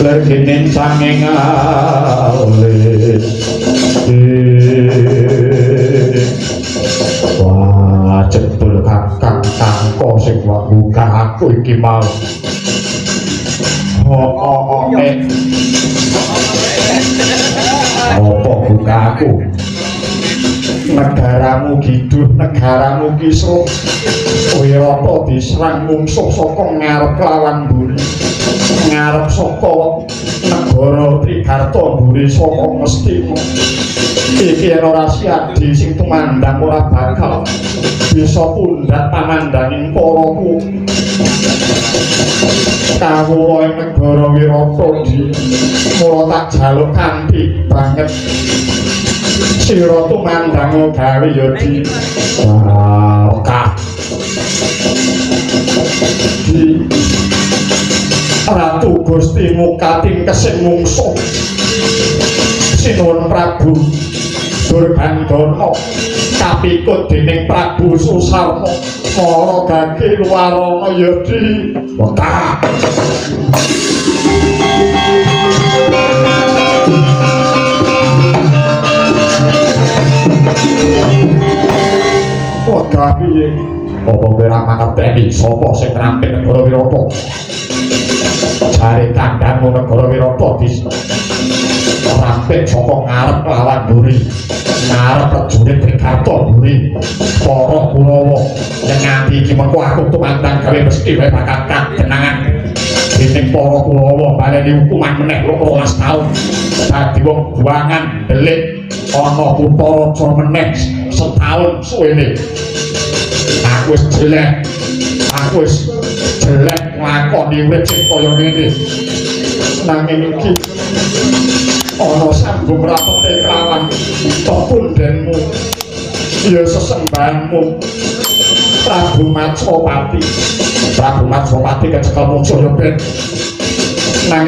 Legene sanging alit. Wah, jebul Kakang Kangko sing gugah aku iki mau. Oh, oh, oh, eh. Apa gugah aku? Negaramu giduh, negaramu kisruh. Wirata diserang mungsuh saka ngarep lawan mburi. Ngarep saka negara Trigarta mburi saka Ngastina. Iki yen ora Siadi sing tumandang ora bakal bisa pundhat pamandhanging paraku. Kawula ing negara Wirata di mula tak jaluk kanthi banget. Sira tumandang gawe ya di. Wah, wekah. Di Ratu Gusti Mukatingkesing mungsuh. Sinuwun Prabu Durgandana kapikut dening Prabu Susarma mara gage luwarana ya di. Wekah. Wekah piye? Apa kowe ora mangerteni sapa sing ngrampit negara Wirata? Jare kandhamu negara Wirata dirampit saka ngarep lawan mburi. Ngarep prajurit Trigarta mburi. Para Kurawa yen nganti iki mengko aku tumandang gawe mesti wae bakal kajenangan dening para Kurawa baleni hukuman meneh 12 taun. Dadi wong buangan delik ana kutha raja meneh setahun suwene. Aku wis jelek. Aku wis jelek nglakoni urip sing kaya ngene. Nanging iki ana sambung rapete kelawan pepundhenmu. Ya sesembahanmu Prabu Matswapati. Prabu Matswapati kecekel mungsuh ya ben. Nanging